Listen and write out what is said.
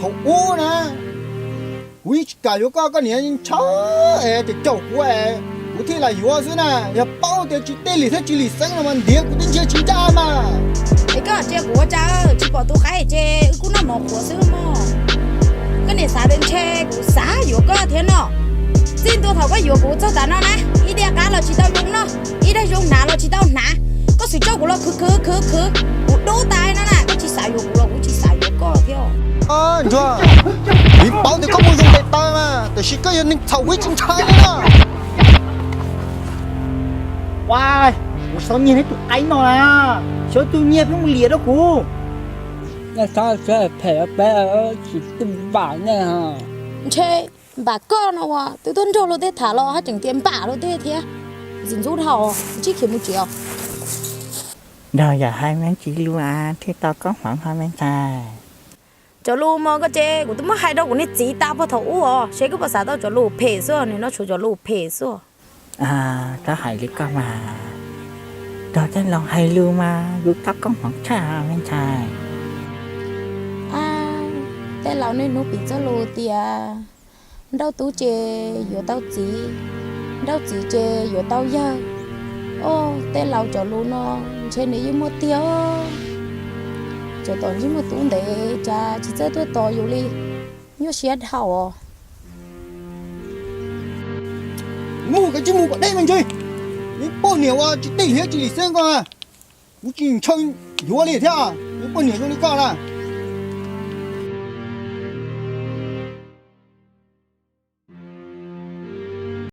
Thaum ub na, kuv yeej tsis kam yuav koj, koj niam ntshaw es caum kuv es kuv thiaj lam yuav xwb na. Yog paub tias tsis tej lim thiab tsis lim xeeb no mas ntiav kuv twb ntsia tsis ncaj mas. Es koj cia kuv ua cas tsis pom tus qaib ces wb kuj noj mov qhuav xwb mog. Koj niam xav tias ntshe kuv xav yuav koj thiab no. Txij ntua thaum koj yuav kuv txog tav no na, ib diav qab los tsis tau zoo noj, ib daig zoo hnav los tsis tau hnav. Koj xub tso kuv los khwv khwv khwv khwv, kuv dub tas no na. Koj tsis xav yuav kuv los kuv tsis xav yuav koj thiab. Ntsuag, kuv paub tias koj muaj zoo tes taw mas, tiam sis koj yog neeg txhaum kuv tsis ntshai li na. Ua, kuv xav nyiag neb tus qaib no na, xyov tus nyiag pheej mus liam rau kuv. Nej txhob phem peb, tsis npam nej. Ntshe npam koj no uas twb tuaj nrog luag tej tham los haj tseem tias npam luag tej thiab. Ntxim ntxub dhau, tsib khiav mus tsev os. Nrog yawm haiv me ntsis lus thiaj tau koob hmoov ho me ntxhais. Cov lus mas koj ces kuv twb muab hais rau kuv niag txiv tas puag thaum ub os, seb koj puas xav tau cov lus phem xwb, nim no tshuav cov lus phem xwb. Txhob hais li koj mas, nrog tej laus hais lus mas yus tau koob hmoov tshaj me ntxhais. Tej laus niaj hnub piv txoj lus tias nrauj tub ces yuav tau txiv, nrauj txiv ces yuav tau yawg. Oj, tej laus cov lus no ntshe nws yeej muaj tiag. Cov tom ntsej muag tub ntev cas tsis txawj tuaj tos yus li, nyuaj siab dhau os. Mus, koj cia li mus kom deb me ntsis. Ib poj niam uas tsis tej lim thiab tsis lim xeeb ko, kuv tsis ntshaw yuav li thiab. Ib poj niam zoo li koj na,